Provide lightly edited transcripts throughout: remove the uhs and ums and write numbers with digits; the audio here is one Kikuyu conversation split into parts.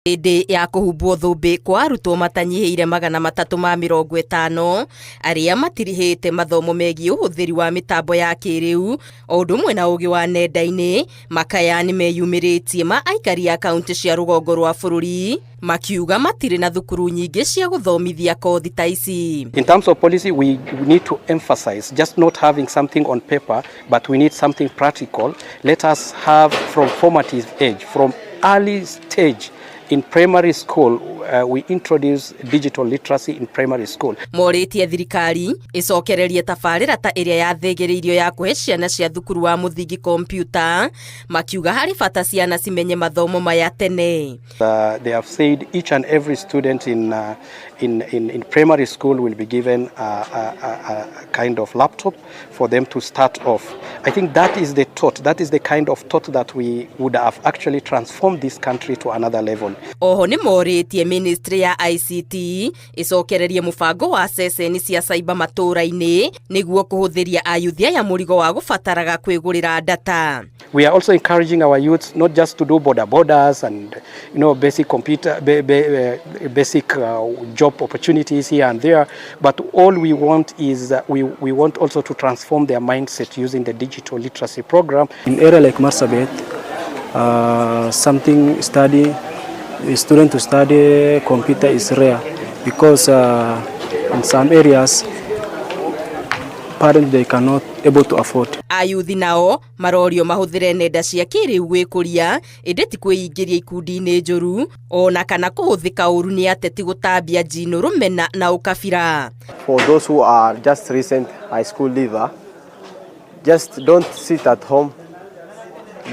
Hĩndĩ ya kũhumbwo thũmbĩ kwa arutwo matanyihĩire 350 arĩa matirihĩte mathomo megiĩ ũhũthĩri wa mĩtambo ya kĩrĩu o ũndũ ũmwe na ũgĩ wa nenda-inĩ, makaya nĩ meyumĩrĩtie ma aikari a kaunti cia rũgongo rwa bũrũri makiuga matirĩ na thukuru nyingĩ cia gũthomithia kothi ta ici. In terms of policy, we need to emphasize just not having something on paper, but we need something practical. Let us have from formative age, from early stage in primary school, we introduce digital literacy in primary school. Morĩtie thirikari ĩcokererie tabarĩra ta ĩrĩa yathĩgĩrĩirio ya kũhe ciana cia thukuru wa mũthingi kompiuta, makiuga harĩ bata ciana cimenye mathomo maya tene. They have said each and every student in primary school will be given a kind of laptop for them to start off. I think that is the thought, that is the kind of thought that we would have actually transformed this country to another level. Oho nĩ morĩtie ministry ya ICT ĩcokererie mũbango wa ceceni cia cyber matũũra-inĩ nĩguo kũhũthĩria ayuthi aya mũrigo wa gũbataraga kwĩgũrĩra data. We are also encouraging our youths not just to do boda bodas and basic computer basic job opportunities here and there, but all we want is we want also to transform their mindset using the digital literacy program. In area like Marsabit, something study, a student to study computer is rare because in some areas parents, they cannot able to afford. Ayuthi nao marorio mahũthĩre nenda cia kĩrĩu gwĩkũria ĩndĩ ti kwĩingĩria ikundi-inĩ njũru ona kana kũhũthĩka ũru nĩ ateti gũtambia njino, rũmena na ũkabira. For those who are just recent high school leaver, just don't sit at home.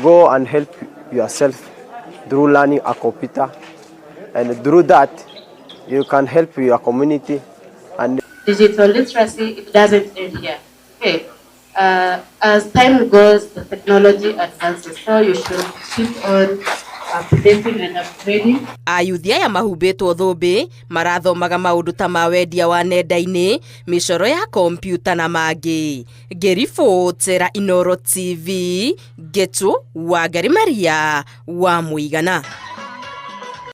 Go and help yourself through learning a computer, and through that you can help your community and Digital literacy, it doesn't end here. Okay. As time goes, the technology advances, so you should keep on updating and upgrading. Ayuthi aya mahumbĩtwo thũmbĩ marathomaga maũndũ ta ma wendia wa nenda-inĩ, mĩcoro ya kompiuta na mangĩ. Ngĩribotera Inooro TV, Ngetu Wangari Maria wa Mũigana.